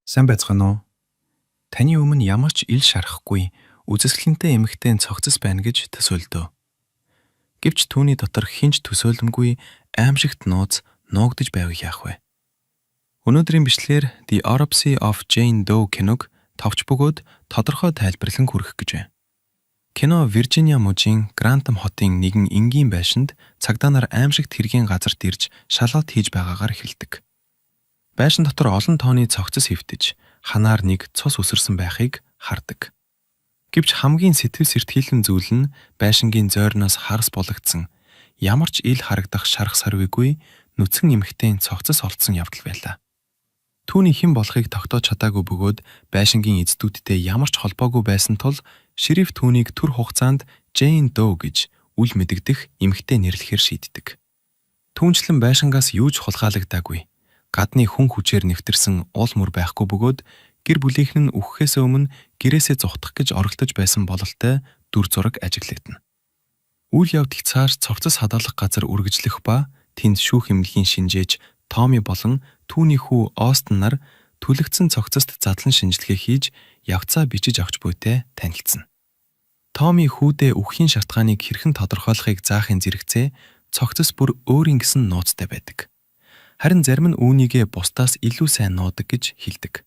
Сайн байцгаана уу? Таны өмнө ямар ч ил шарахгүй үзэсгэлэнтэй эмэгтэй цогцос байна гэж төсөөлдөө. Гэвч түүний дотор хэн ч төсөөлөмгүй аймшигт нууц нуугдаж байвал яах вэ? Өнөөдрийн бичлэгээр The Autopsy of Jane Doe киног товч бөгөөд тодорхой тайлбарлан хүргэх гэж байна. Кино Виржиниа мужийн Грантам хотын нэгэн энгийн байшинд цагдаа нар аймшигт хэргийн газарт ирж шалгалт хийж байгаагаар эхэлдэг. Байшин дотор олон тооны цогцос хэвтэж, ханаар нэг цус үсэрсэн байхыг хардаг. Гэвч хамгийн сэтгэл сэртгийлэн зүйл нь байшингийн зойрноос харс булагдсан, ямар ч ил харагдах шарх сорвигүй нүцгэн эмэгтэйн цогцос олдсон явдал байлаа. Түүний хэн болохыг тогтоож чадаагүй бөгөөд байшингийн эздүүдтэй ямар ч холбоогүй байсан тул шериф түүнийг түр хугацаанд Jane Doe гэж үл мэдэгдэх эмэгтэй нэрлэхээр шийддэг. Түүнчлэн байшингаас юу ч хулгайлагдаагүй, гадны хүн хүчээр нэвтэрсэн уул мөр байхгүй бөгөөд гэр бүлийнх нь үхэхээс өмнө гэрээсээ зугтах гэж оролдож байсан бололтой дүр зураг ажиглагдана. Үйл явдал цааш цогцос хадгалах газар үргэлжлэх ба тэнд шүүх эмнэлгийн шинжээч Томми болон түүний хүү Остин нар түлэгдсэн цогцост задлан шинжилгээ хийж явцаа бичиж авч буйтай танилцсан. Томми хүүдээ үхэхийн шалтгааныг хэрхэн тодорхойлохыг заахын зэрэгцээ цогцос бүр өөрийн гэсэн нууцтай байдаг. Харин зарим нь үүнийгээ бусдаас илүү сайн нуудаг гэж хэлдэг.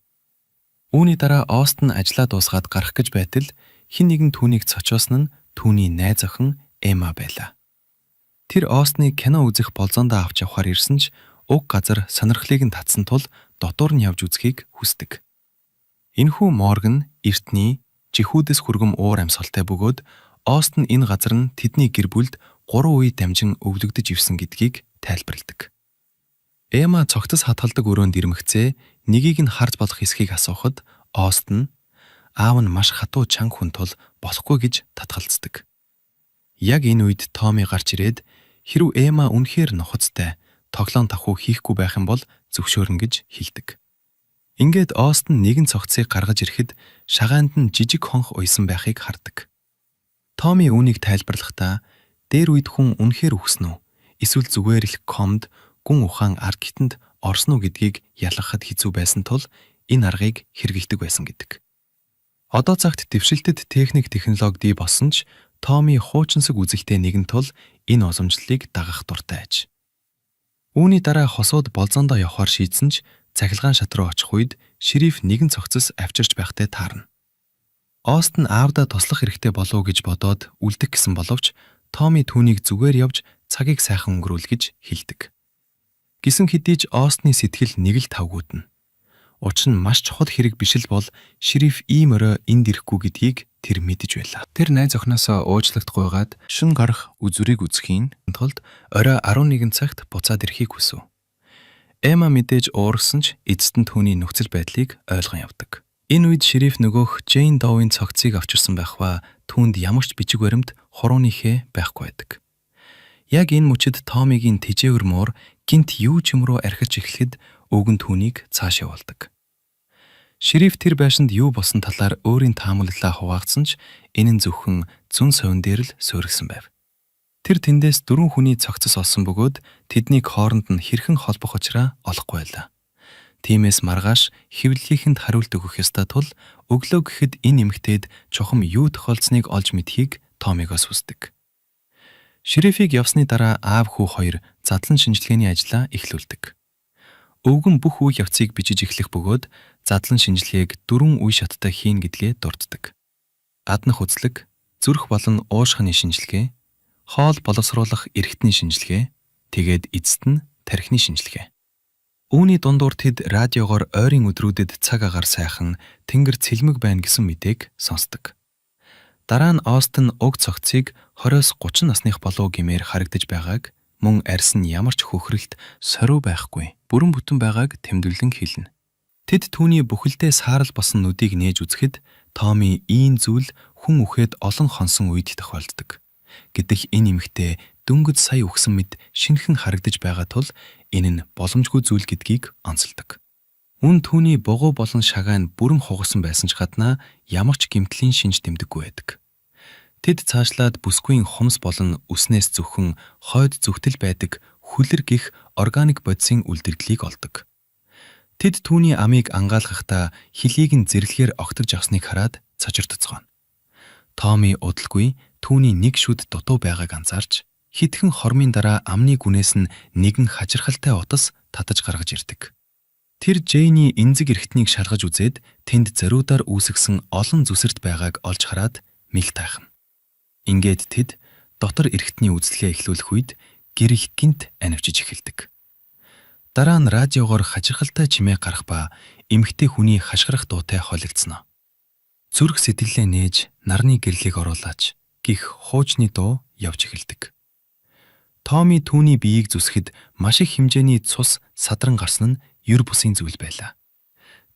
Үүний дараа Остин ажлаа дуусгаад гарах гэж байтал хэн нэгэн түүнийг цочоосон нь түүний найз охин Эмма байлаа. Тэр Остиныг кино үзэх болзоондоо авч явахаар ирсэн ч уг газар сонирхлыг нь татсан тул дотуур нь явж үзэхийг хүсдэг. Энэхүү морг нь эртний жихүүдэс хүргэм уур амьсгалтай бөгөөд Остин энэ газар нь тэдний гэр бүлд 3 үе дамжин өвлөгдөж ирсэн гэдгийг тайлбарладаг. Эмма цогцос хадгалдаг өрөөнд ирмэгцээ нэгийг нь харж болох эсэхийг асуухад Остин аав нь маш хатуу чанга хүн тул болохгүй гэж татгалздаг. Яг энэ үед Томми гарч ирээд хэрв Эмма үнэхээр нухацтай тоглоом давхуу хийхгүй байх юм бол зөвшөөрнө гэж хэлдэг. Ингээд Остин нэгэн цогцсыг гаргаж ирэхэд шагаанд нь жижиг хонх уйсан байхыг хардаг. Томми үүнийг тайлбарлахдаа дээр үед хүн үнэхээр үхсэн үү? Эсвэл зүгээр л комд гүн ухаан ард гитэнд орсон уу гэдгийг ялгахад хэцүү байсан тул энэ аргыг хэрэглэдэг байсан гэдэг. Одоо цагт дэвшилтэд техник технологи бий болсон ч Томми хуучинсаг үзэлтэй нэгэн тул энэ уламжлалыг дагах дуртай аж. Үүний дараа хосууд болзоондоо явахаар шийдсэн ч цахилгаан шат руу очих үед шериф нэгэн цогцос авчирч байхтай таарна. Остин аавдаа туслах хэрэгтэй болов уу гэж бодоод үлдэх гэсэн боловч Томми түүнийг зүгээр явж цагийг сайхан өнгөрүүл гэж хэлдэг. Гэсэн хэдий ч Остины сэтгэл нэг л тавгүйднэ. Учир нь маш чухал хэрэг биш л бол шериф ийм орой энд ирэхгүй гэдгийг тэр мэдэж байлаа. Тэр найз охиноосоо уучлалт гуйгаад шөнө гарах үзүүрийг үзэхийн тулд орой 11 цагт буцаад ирэхийг хүсэв. Эмма мэдээж уурсан ч эцэст нь түүний нөхцөл байдлыг ойлгон явдаг. Энэ үед шериф нөгөөх Джейн Доуийн цогцыг авчирсан байх ба түүнд ямар ч бичиг баримт хурууныхээ байхгүй байдаг. Яг энэ мөчид Томигийн тэжээвэр муур гэнэт юу ч юм руу архиж эхлэхэд өвгөн түүнийг цааш явуулдаг. Шериф тэр байшинд юу болсон талаар өөрийн таамаглалаа хуваалцсан ч энэ нь зөвхөн зөн совин дээр л суурилсан байв. Тэр тэндээс дөрвөн хүний цогцос олсон бөгөөд тэднийг хооронд нь хэрхэн холбох учраа олохгүй байлаа. Тиймээс маргааш хэвлэлийнхэнд хариулт өгөх ёстой тул өглөө гэхэд энэ эмэгтэйд чухам юу тохиолдсныг олж мэдэхийг Томигоос хүсдэг. Шерифийг явсны дараа аав хүү хоёр задлан шинжилгээний ажлаа эхлүүлдэг. Өвгөн бүх үйл явцыг бичиж эхлэх бөгөөд задлан шинжилгээг дөрвөн үе шаттай хийнэ гэдгээ дурддаг. Гаднах үзлэг, зүрх болон уушгины шинжилгээ, хоол боловсруулах эрхтний шинжилгээ, тэгээд эцэст нь тархины шинжилгээ. Үүний дундуур тэд радиогоор ойрын өдрүүдэд цаг агаар сайхан, тэнгэр цэлмэг байна гэсэн мэдээг сонсдог. Дараа нь Остин уг цогцыг 20-оос 30 насных болов гэмээр харагдаж байгааг мөн арьс нь ямар ч хөхрөлт сорив байхгүй бүрэн бүтэн байгааг тэмдэглэн хэлнэ. Тэд түүний бүхэлдээ саарал болсон нүдийг нээж үзэхэд Томми ийм зүйл хүн үхээд олон хоносон үед тохиолддог. Гэтэл энэ эмэгтэй дөнгөж сая үхсэн мэт шинэхэн харагдаж байгаа тул энэ нь боломжгүй зүйл гэдгийг онцолдог. Мөн түүний бугуй болон шагаан бүрэн хугасан байсан ч гаднаа ямар ч гэмтлийн шинж тэмдэггүй байдаг. Тэд цаашлаад бүсгүйн хумс болон үснээс зөвхөн хойд зүгтэл байдаг хүлэр гэх органик бодисын үлдэгдлийг олдог. Тэд түүний амийг ангаалгахдаа хөлийг нь зэрлэгээр огторж авсныг хараад цочирдоцгооно. Томми удалгүй түүний нэг шүд дутуу байгааг анзаарч хэдхэн хормын дараа амны гүнээс нь нэгэн хажирхалтай утас татаж гаргаж ирдэг. Тэр Джейний эмзэг эрхтнийг шалгаж үзээд тэнд зориудаар үүсгэсэн олон зүсэрт байгааг олж хараад мэл тайхна. Ингээд тэд дотор эрхтний үзлэгээ эхлүүлэх үед гэрэл гэнэт анивчиж эхэлдэг. Дараа нь радиогоор хажирхалтай чимээ гарах ба эмэгтэй хүний хашгирах дуутай холигдсон. Зүрх сэтгэлээ нээж нарны гэрлийг оруулаач гэх хуучны дуу явж эхэлдэг. Томми түүний биеийг зүсэхэд маш их хэмжээний цус садран гарсан нь ер бусын зүйл байлаа.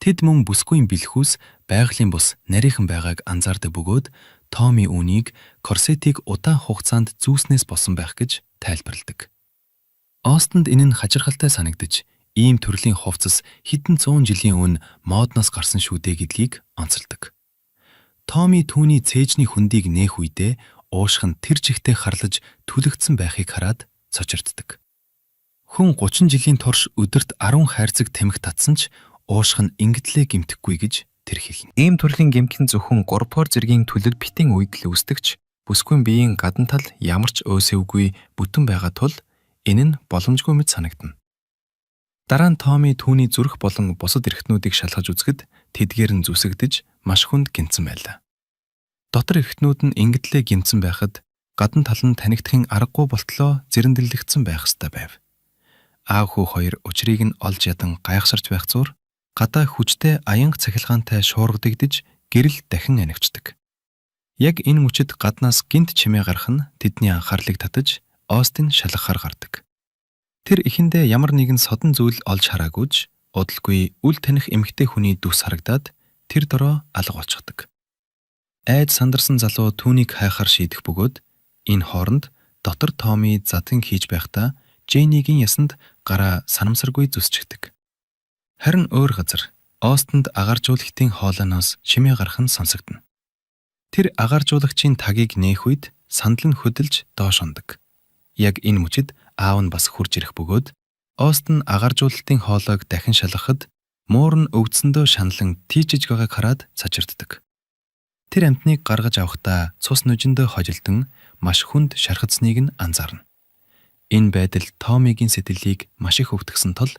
Тэд мөн бүсгүйн бэлхүүс байгалийн бус нарийхан байгааг анзаардаг бөгөөд Томми үүнийг корсетийг удаан хугацаанд зүүснээс болсон байх гэж тайлбарладаг. Остинд энэ нь хажирхалтай санагдаж ийм төрлийн хувцас хэдэн зуун жилийн өмнө модноос гарсан шүү дээ гэдгийг онцолдог. Томми түүний цээжний хөндийг нээх үедээ уушиг нь тэр чигтээ харлаж түлэгдсэн байхыг хараад цочирддаг. Хүн 30 жилийн турш өдөрт 10 хайрцаг тамхи татсан ч уушиг нь ингэтлээ гэмтэхгүй гэж тэр хэлнэ. Ийм төрлийн гэмтэл нь зөвхөн 3 дугаар зэргийн түлэг битийн үед л үүсдэг ч бүсгүйн биеийн гадна тал ямар ч өөсөвгүй бүтэн байгаа тул энэ нь боломжгүй мэт санагдана. Дараа нь Томми түүний зүрх болон бусад эрхтнүүдийг шалгаж үзэхэд тэдгээр нь зүсэгдэж маш хүнд гэмтсэн байлаа. Дотор эрхтнүүд нь ингэтлээ гэмтсэн байхад гадна тал нь танигдахын аргагүй болтлоо зэрэндэрлэгдсэн байх ёстой байв. Аав хүү хоёр учрыг нь олж ядан гайхсарч байх зуур гадаа хүчтэй аянга цахилгаантай шуургадагдаж гэрэл дахин анивчдаг. Яг энэ мөчид гаднаас гэнэт чимээ гарах нь тэдний анхаарлыг татаж Остин шалгахаар гардаг. Тэр эхэндээ ямар нэгэн содон зүйл олж хараагүй ч удалгүй үл таних эмэгтэй хүний дүс харагдаад тэр дороо алга болчихдог. Айд сандарсан залуу түүнийг хайхаар шийдэх бөгөөд энэ хооронд дотор Томми задлан хийж байхдаа Джейнигийн ясанд гараа санамсаргүй зүсчихдэг. Харин өөр газар Остинд агааржуулагчдын хоолойноос чимээ гарах нь сонсогдоно. Тэр агааржуулагчийн тагийг нээх үед сандал нь хөдөлж доош унадаг. Яг энэ мөчид аав нь бас хүрч ирэх бөгөөд Остин агааржуулалтын хоолойг дахин шалгахад муур нь өвдсөндөө шаналан тийчиж байгааг хараад цочирддаг. Тэр амьтныг гаргаж авахдаа цус нүжиндээ хожилдон маш хүнд шархадсныг нь анзаарна. Энэ байдал Томигийн сэтгэлийг маш их өвтгөсөн тул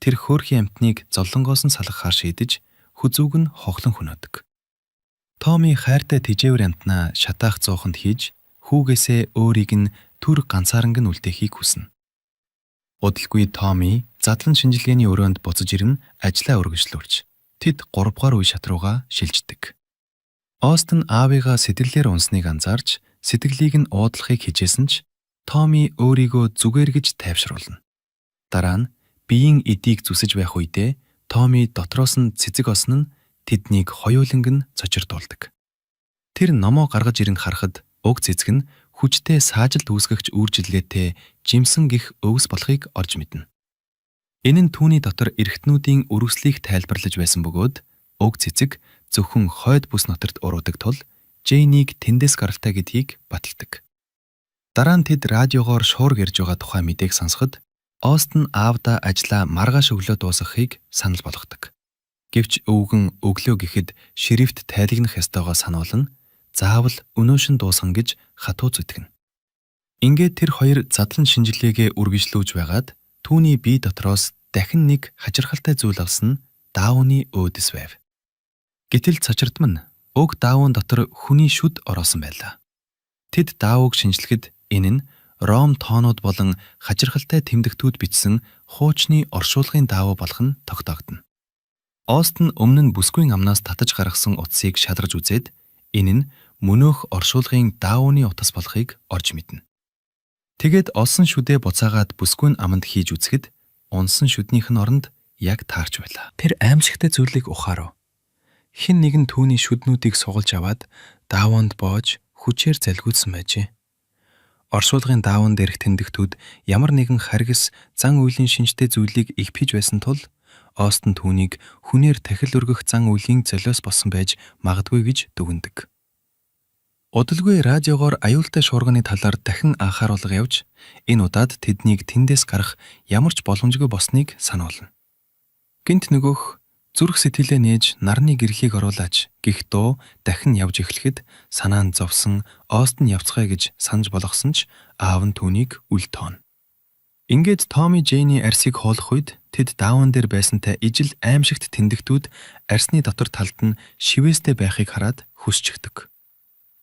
тэр хөөрхий амьтныг зовлонгоос нь салгахаар шийдэж хүзүүг нь хохлон хөнөөдөг. Томми хайртай тэжээвэр амьтнаа шатаах зууханд хийж хүүгээсээ өөрийг нь түр ганцааранг нь үлдээхийг хүснэ. Удалгүй Томми задлан шинжилгээний өрөөнд буцаж ирэн ажлаа үргэлжлүүлж тэд 3 дугаар үе шат руугаа шилждэг. Остин аавыгаа сэтгэлээр унасныг анзаарч сэтгэлийг нь уудлахыг хичээсэн ч Томми өөрийгөө зүгээр гэж тайвшруулна. Дараа нь биеийн эдийг зүсэж байх үедээ Томми дотроос нь цэцэг олсон нь тэднийг хоёуланг нь цочирдуулдаг. Тэр номоо гаргаж ирэн харахад уг цэцэг нь хүчтэй саажилт үүсгэгч үйлчилгээтэй жимсэн гэх өвс болохыг олж мэднэ. Энэ нь түүний дотор эрхтнүүдийн өргөслийг тайлбарлаж байсан бөгөөд уг цэцэг зөвхөн хойд бүс нутагт уруудаг тул Джейнийг тэндээс гаралтай гэдгийг баталдаг. Дараа нь тэд радиогоор шуурга ирж байгаа тухай мэдээг сонсоход Остин аавдаа ажлаа маргааш өглөө дуусгахыг санал болгодог. Гэвч өвгөн өглөө гэхэд шерифт тайлагнах ёстойгоо сануулна, заавал өнөөшин дуусгана гэж хатуу зүтгэнэ. Ингээд тэр хоёр задлан шинжилгээгээ үргэлжлүүлж байгаад түүний бие дотроос дахин нэг хажирхалтай зүйл олсон нь даавууны өөдөс байв. Гэтэл цочирдам нь уг даавуун дотор хүний шүд ороосон байлаа. Тэд даавууг шинжлэхэд энэ нь Ром тоонууд болон хажирхалтай тэмдэгтүүд бичсэн хуучны оршуулгын даавуу болох нь тогтоогдоно. Остин өмнө нь бүсгүйн амнаас татаж гаргасан утсыг шалгаж үзээд энэ нь мөнөөх оршуулгын даавууны утас болохыг олж мэднэ. Тэгээд олсон шүдээ буцаагаад бүсгүйн аманд хийж үзэхэд унасан шүднийх нь оронд яг таарч байлаа. Тэр аимшигтай зүйлийг ухаарав. Хэн нэгэн түүний шүднүүдийг сугалж аваад даавуунд боож хүчээр залгиулсан байжээ. Оршуулгын даавуун дээрх тэмдэгтүүд ямар нэгэн харгас зан үйлийн шинжтэй зүйлийг их пиж байсан тул Остин түүнийг хүнээр тахил өргөх зан үйлийн золиос болсон байж магадгүй гэж дүгнэдэг. Удалгүй радиогоор аюултай шуурганы талаар дахин анхааруулга явж энэ удаад тэднийг тэндээс гарах ямар ч боломжгүй болсныг сануулна. Гэнэт нөгөөх "Зүрх сэтгэлээ нээж нарны гэрлийг оруулаач" гэх дуу дахин явж эхлэхэд санаа нь зовсон Остон явцгаая гэж санаж болгосон ч аав нь түүнийг үл тооно. Ингээд Томми Джейний арьсыг хуулах үед тэд дааван дээр байсантай ижил аймшигт тэмдэгтүүд арьсны дотор талд нь шивээстэй байхыг хараад хөсчихдөг.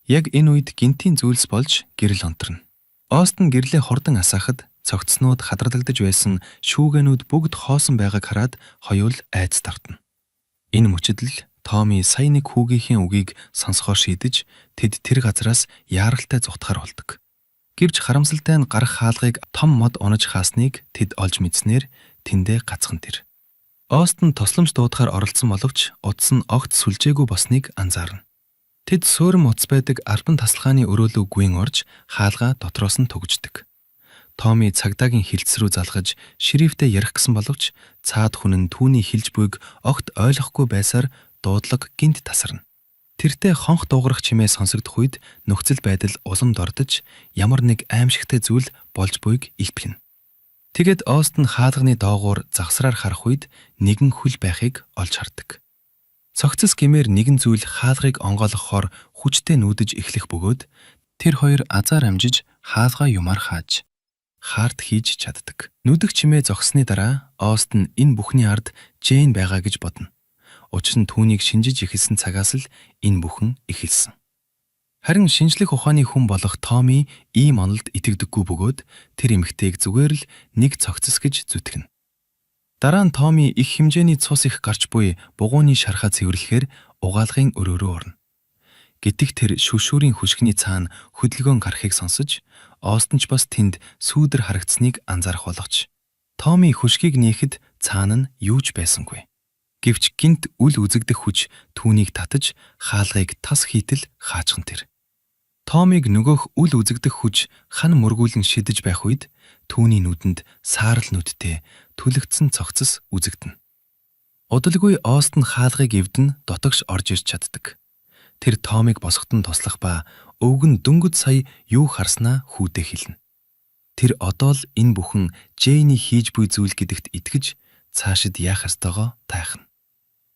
Яг энэ үед гэнэтийн зүйлс болж гэрэл онторно. Остон гэрлээ хурдан асаахад цогцснууд хадарлагдаж байсан шүүгэнүүд бүгд хоосон байгааг хараад хоёул айдас автна. Энэ мөчид л Томми сая нэг хүүгийнхээ үгийг сонсохоор шийдэж тэд тэр газраас яаралтай зугтахаар болдог. Гэвч харамсалтай нь гарах хаалгыг том мод унаж хаасныг тэд олж мэдснээр тэндээ гацхан тэр. Остон тусламж дуудахаар оролдсон боловч утас нь огт сүлжээгүй болсныг анзаарна. Тэд суурин утас байдаг албан тасалгааны өрөөлөө гүйн орж хаалгаа дотроос нь түгждэг. Томми цагдаагийн хилдэс рүү залгаж шерифтэй ярих гэсэн боловч цаад хүн нь түүний хэлж буйг огт ойлгохгүй байсаар дуудлага гэнэт тасарна. Тэртээ хонх дуугарах чимээ сонсогдох үед нөхцөл байдал улам дордож ямар нэг аймшигтай зүйл болж буйг илтгэнэ. Тэгээд Остон хаалганы доогуур загсраар харах үед нэгэн хөл байхыг олж хардаг. Цогцос гэмээр нэгэн зүйл хаалгыг онгойлгохоор хүчтэй нүүдэж эхлэх бөгөөд тэр хоёр азаар амжиж хаалгаа юмар хааж хаарт хийж чаддаг. Нүдэх чимээ зогссоны дараа Остон энэ бүхний ард Джейн байгаа гэж бодно. Учир нь түүнийг шинжиж эхэлсэн цагаас л энэ бүхэн эхэлсэн. Харин шинжлэх ухааны хүн болох Томми ийм онолд итгэдэггүй бөгөөд тэр эмэгтэйг зүгээр л нэг цогцос гэж зүтгэнэ. Дараа нь Томми их хэмжээний цус их гарч буй бугууны шархаа цэвэрлэхээр угаалгын өрөө рүү орно. Гэтэл тэр шүршүүрийн хөшигний цаана хөдөлгөөн гарахыг сонсож, Остон ч бас тэнд сүүдэр харагдсныг анзаарах боловч Томми хөшгийг нээхэд цаана нь юу ч байсангүй. Гэвч гэнэт үл үзэгдэх хүч түүнийг татаж хаалгыг тас хийтэл хаачихна тэр. Томмиг нөгөөх үл үзэгдэх хүч хана мөргүүлэн шидэж байх үед түүний нүдэнд саарал нүдтэй түлэгдсэн цогцос үзэгдэнэ. Удалгүй Остон хаалгыг эвдэн дотогш орж ирж чаддаг. Тэр Томмиг босгоход нь туслах ба өвөг нь дөнгөж сая юу харснаа хүүдээ хэлнэ. Тэр одоо л энэ бүхэн Джейний хийж буй зүйл гэдэгт итгэж цаашид яах ёстойгоо тайхна.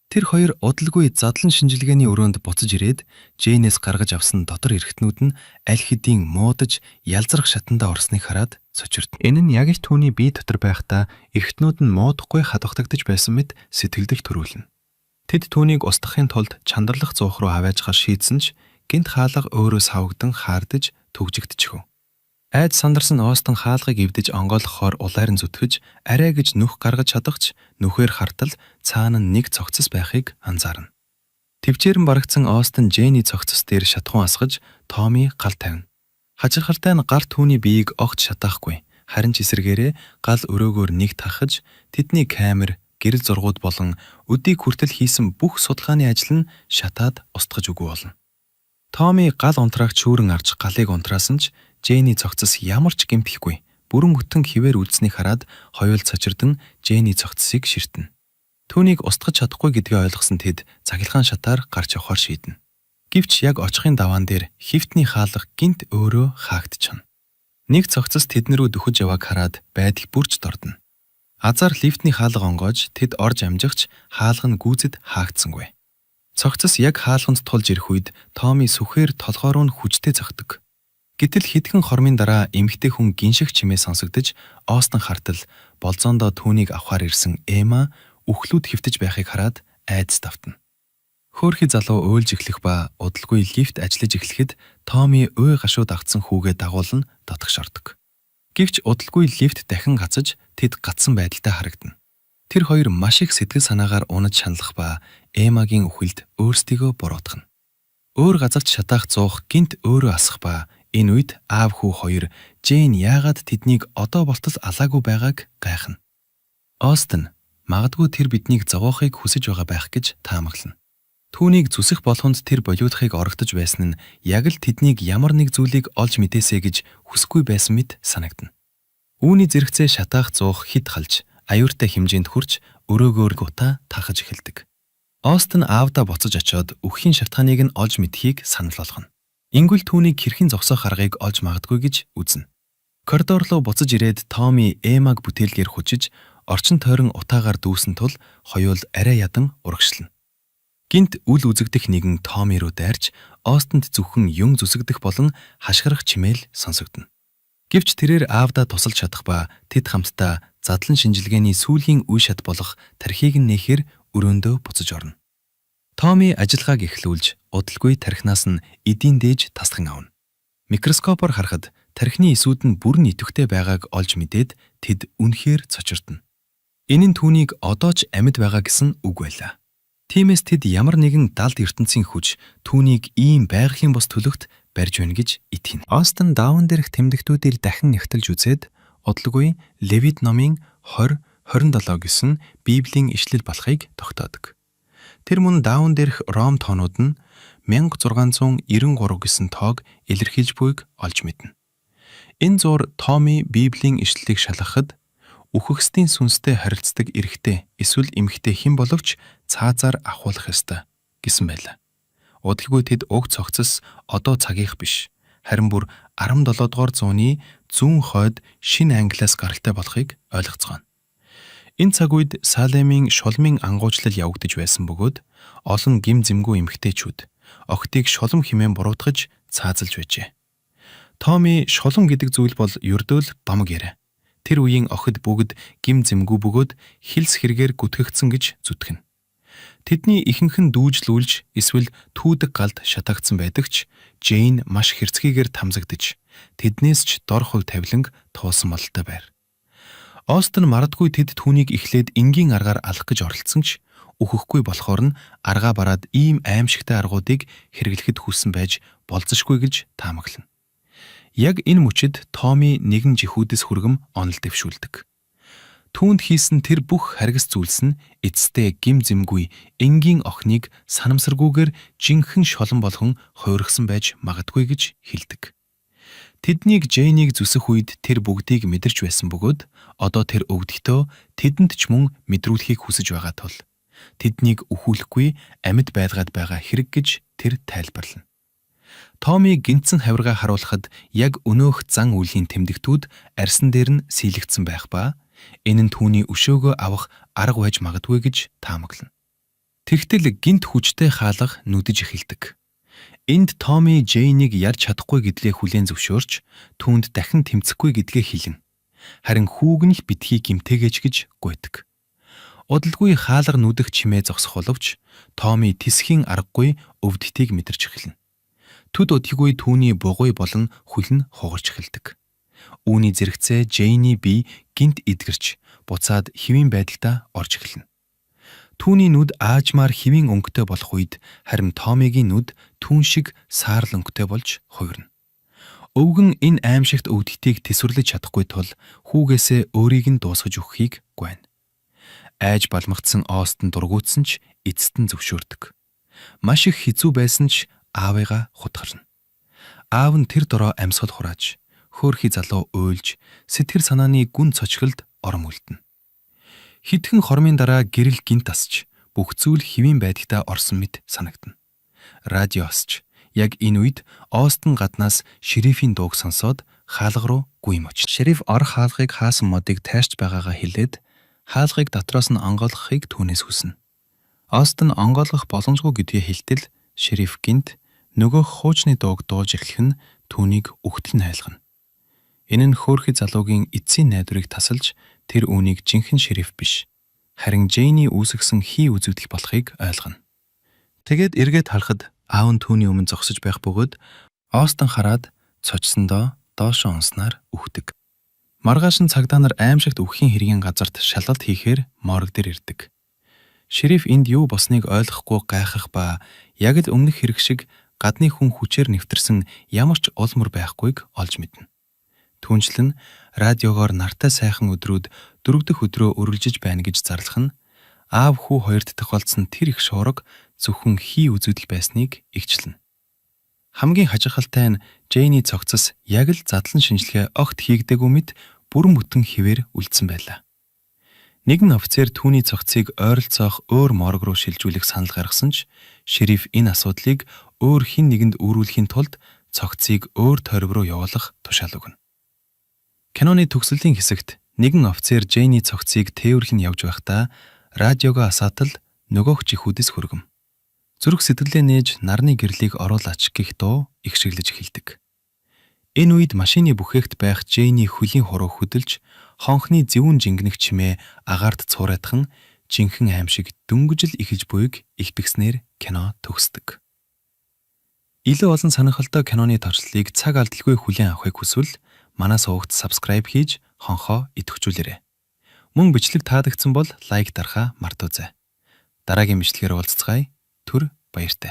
Тэр хоёр удалгүй задлан шинжилгээний өрөөнд буцаж ирээд Джейнээс гаргаж авсан дотор эрхтнүүд нь аль хэдийн муудаж ялзрах шатандаа орсныг хараад цочирдоно. Энэ нь яг л түүний бие дотор байхдаа эрхтнүүд нь муудахгүй хадгагдаж байсан мэт сэтгэгдэл төрүүлнэ. Тэд түүнийг устгахын тулд чандарлах зуух руу аваажихаар шийдсэн ч гэнэт хаалга өөрөө савагдан хаардаж түгжигдчихэв. Айд сандарсан Остон хаалгыг эвдэж онгойлгохоор улайран зүтгэж арай гэж нүх гаргаж чадах ч нүхээр хартал цаана нь нэг цогцос байхыг анзаарна. Тэвчээрэн барагдсан Остон Джейний цогцос дээр шатахуун асгаж Томми гал тавина. Хачирхалтай нь гар түүний биеийг огт шатаахгүй. Харин ч эсрэгээрээ гал өрөөгөөр нэг тахаж тэдний камер, гэрэл зургууд болон өдийг хүртэл хийсэн бүх судалгааны ажил нь шатаад устгаж үгүй болно. Томми гал унтраагч шүүрэн арж галыг унтраасан ч Джейний цогцос ямар ч гэмтэхгүй бүрэн бүтэн хэвээр үлдсэнийг хараад хоёул цочирдон Джейний цогцсыг ширтэнэ. Түүнийг устгаж чадахгүй гэдгээ ойлгосон тэд цахилгаан шатаар гарч явахаар шийднэ. Гэвч яг очихын даваан дээр лифтний хаалга гэнэт өөрөө хаагдчихна. Нэг цогцос тэдэн рүү дөхөж явааг хараад байдал бүр ч дордоно. Азаар лифтний хаалга онгойж тэд орж амжих ч хаалга нь гүйцэд хаагдсангүй. Цогцос яг хаалганд тулж ирэх үед Томми сүхээр толгой руу нь хүчтэй цохидог. Гэтэл хэдхэн хормын дараа эмэгтэй хүн гинших чимээ сонсогдож Остон хартал болзоондоо түүнийг авахаар ирсэн Эмма үхлүүд хэвтэж байхыг хараад айдас автна. Хөөрхий залуу уйлж эхлэх ба удалгүй лифт ажиллаж эхлэхэд Томми уй гашуу дагасан хүүгээ дагуулан дотогш ордог. Гэвч удалгүй лифт дахин гацаж тэд гацсан байдалтай харагдана. Тэр хоёр маш их сэтгэл санаагаар унаж шаналлах ба Эммагийн үхэлд өөрсдийгөө буруутгана. Өөр газарт шатаах зуух гэнэт өөрөө асах ба энэ үед аав хүү хоёр Джейн яагаад тэднийг одоо болтол алаагүй байгааг гайхна. Остон магадгүй тэр биднийг зовоохыг хүсэж байгаа байх гэж таамаглана. Түүнийг зүсэх болгонд тэр болиудахыг орогдож байсан нь яг л тэднийг ямар нэг зүйлийг олж мэдээсэй гэж хүсэхгүй байсан мэт санагдана. Үүний зэрэгцээ шатаах зуух хэд халж аюуртай хэмжээнд хүрч өрөөгөөр гутаа тахаж эхэлдэг. Остон аавдаа буцаж очиод үхэхийн шалтгааныг нь олж мэдэхийг санал болгоно. Ингүүл түүнийг хэрхэн зогсоох аргыг олж магадгүй гэж үзнэ. Коридор руу буцаж ирээд Томми Эммаг бүтээлгээр хүчиж Орчин тойрон утаагаар дүүсэн тул хоёул арай ядан урагшлана. Гэнэт үл үзэгдэх нэгэн Томми руу дайрч Остинд зөвхөн юм зүсэгдэх болон хашгирах чимээ л сонсогдоно. Гэвч тэрээр аавдаа тусалж чадах ба тэд хамтдаа задлан шинжилгээний сүүлийн үе шат болох тархийг нь нээхээр өрөөндөө буцаж орно. Томми ажиллагааг эхлүүлж удалгүй тархинаас нь эдийн дээж тасхан авна. Микроскопоор харахад тархины эсүүд нь бүрэн идэвхтэй байгааг олж мэдээд тэд үнэхээр цочирдоно. Энэ нь түүнийг одоо ч амьд байгаа гэсэн үг байлаа. Тиймээс тэд ямар нэгэн далд ертөнцийн хүч түүнийг ийм байгалийн бус төлөвт барьж байна гэж итгэнэ. Остин дааван дээрх тэмдэгтүүдийг дахин нягталж үзээд удалгүй Левит номын 20 27 гэсэн Библийн ишлэл болохыг тогтоодог. Тэр мөн дааван дээрх Ром тоонууд нь 1693 гэсэн тоог илэрхийлж буйг олж мэднэ. Энэ зуур Томми Библийн ишлэлийг шалгахад үхэгсдийн сүнстэй харилцдаг эрэгтэй эсвэл эмэгтэй хэн боловч цаазаар авахуулах ёстой гэсэн байлаа. Удалгүй тэд уг цогцос одоо цагийнх биш, харин бүр 17 дугаар зууны зүүн хойд Шинэ Англиас гаралтай болохыг ойлгоцгооно. Энэ цаг үед Салемийн шулмын ангуучлал явагдаж байсан бөгөөд олон гэм зэмгүй эмэгтэйчүүд охидыг шулам хэмээн буруутгаж цаазалж байжээ. Томми шулам гэдэг зүйл бол ердөө л домог яриа. Тэр үеийн охид бүгд гэм зэмгүй бөгөөд хилс хэрэгээр гүтгэгдсэн гэж зүтгэнэ. Тэдний ихэнх нь дүүжлүүлж эсвэл түүдэг галд шатаагдсан байдаг ч Джейн маш хэрцгийгээр тамзагдаж тэднээс ч дор хувь тавиланг туулсан молтой байр. Остин магадгүй тэд түүнийг эхлээд энгийн аргаар алах гэж оролдсон ч үхэхгүй болохоор нь аргаа бараад ийм аймшигтай аргуудыг хэрэглэхэд хүссэн байж болзошгүй гэж таамаглана. Яг энэ мөчид Томми нэгэн жихүүдэс хүргэм онол дэвшүүлдэг. Түүнд хийсэн тэр бүх харгас зүйлс нь эцэстээ гэм зэмгүй энгийн охиныг санамсаргүйгээр жинхэнэ шулам болгон хувиргасан байж магадгүй гэж хэлдэг. Тэднийг Джейнийг зүсэх үед тэр бүгдийг мэдэрч байсан бөгөөд одоо тэр өвдөгтөө тэдэнд ч мөн мэдрүүлэхийг хүсэж байгаа тул тэднийг үхүүлэхгүй амьд байлгаад байгаа хэрэг гэж тэр тайлбарлана. Томми гэнэтсэн хавиргаа харуулхад яг өнөөх зан үйлийн тэмдэгтүүд арьсан дээр нь сийлэгдсэн байх ба энэ нь түүний өшөөгөө авах арга байж магадгүй гэж таамаглана. Тэгтэл гэнэт хүчтэй хаалга нүдэж эхэлдэг. Энд Томми Джейнийг ярьж чадахгүй гэдлээ хүлээн зөвшөөрч түүнд дахин тэмцэхгүй гэдгээ хэлнэ. Харин хүүг нь л битгий гэмтээгээч гэж гуйдаг. Удалгүй хаалга нүдэх чимээ зогсох боловч Томми тэсхийн аргагүй өвдөлтийг мэдэрч эхэлнэ. Төд удалгүй түүний бугуй болон хөл нь хугарч эхэлдэг. Үүний зэрэгцээ Джейний бие гэнэт эдгэрч буцаад хэвийн байдалдаа орж эхэлнэ. Түүний нүд аажмаар хэвийн өнгөтэй болох үед харин Томигийн нүд түүн шиг саарал өнгөтэй болж хувирна. Өвгөн энэ аймшигт өвдөлтийг тэсвэрлэж чадахгүй тул хүүгээсээ өөрийг нь дуусгаж өгөхийг гуйна. Айж балмагдсан Остин дургүйцсэн ч эцэст нь зөвшөөрдөг. Маш их хэцүү байсан ч аавыгаа хутгарна. Аав нь тэр дороо амьсгал хурааж, хөөрхий залуу уйлж, сэтгэл санааны гүн цочхолд орон үлдэнэ. Хэдхэн хормын дараа гэрэл гэнэт асч, бүх зүйл хэвийн байдалдаа орсон мэт санагдана. Радио асч, яг энэ үед Остин гаднаас шерифийн дууг сонсоод хаалга руу гүйм очно. Шериф орох хаалгыг хаасан модыг тайрч байгаагаа хэлээд хаалгыг дотроос нь онгойлгохыг түүнээс хүснэ. Остин онгойлгох боломжгүй гэдгээ хэлтэл шериф гэнэт нөгөөх хуучны дууг дуулж эхлэх нь түүнийг үхтэл нь айлгана. Энэ нь хөөрхий залуугийн эцсийн найдварыг тасалж тэр үүнийг жинхэнэ шериф биш, харин Джейний үүсгэсэн хий үзэгдэл болохыг ойлгоно. Тэгээд эргээд харахад аав нь түүний өмнө зогсож байх бөгөөд Остин хараад цочсондоо доошоо унснаар үхдэг. Маргааш нь цагдаа нар аймшигт үхэхийн хэргийн газарт шалгалт хийхээр морг дээр ирдэг. Шериф энд юу болсныг ойлгохгүй гайхах ба яг л өмнөх хэрэг шиг гадны хүн хүчээр нэвтэрсэн ямар ч ул мөр байхгүйг олж мэднэ. Түүнчлэн радиогоор нартай сайхан өдрүүд дөрөв дэх өдрөө үргэлжиж байна гэж зарлах нь аав хүү хоёрт тохиолдсон тэр их шуурга зөвхөн хий үзэгдэл байсныг эгчлэнэ. Хамгийн хажихалтай нь Джейний цогцос яг л задлан шинжилгээ огт хийгдээгүй мэт бүрэн бүтэн хэвээр үлдсэн байлаа. Нэгэн офицер түүний цогцыг ойролцоох өөр морг руу шилжүүлэх санал гаргасан ч шериф энэ асуудлыг өөр хэн нэгэнд үүрүүлэхийн тулд цогцыг өөр тойрог руу явуулах тушаал өгнө. Киноны төгсгөлийн хэсэгт Нэгэн офицер Джейний цогцыг тээвэрлэн явж байхдаа радиогоо асаатал нөгөөх чихүүдэс хүргэм. Зүрх сэтгэлээ нээж нарны гэрлийг оруулаач гэх дуу ихшиглэж эхэлдэг. Энэ үед машины бүхээгт байх Джейний хөлийн хуруу хөдөлж, хонхны зэвүүн жингэнэх чимээ агаарт цуурайтхан жинхэнэ аймшиг дөнгөж л эхэлж буйг илтгэснээр кино төгсдөг. Илүү олон сонирхолтой киноны туршлагыг цаг алдалгүй хүлээн авахыг хүсвэл манай сувагт subscribe хийж хонхоо идэвхжүүлээрэй. Мөн бичлэг таалагдсан бол like дарахаа мартуузай. Дараагийн бичлэгээр уулзацгаая. Түр баяртай.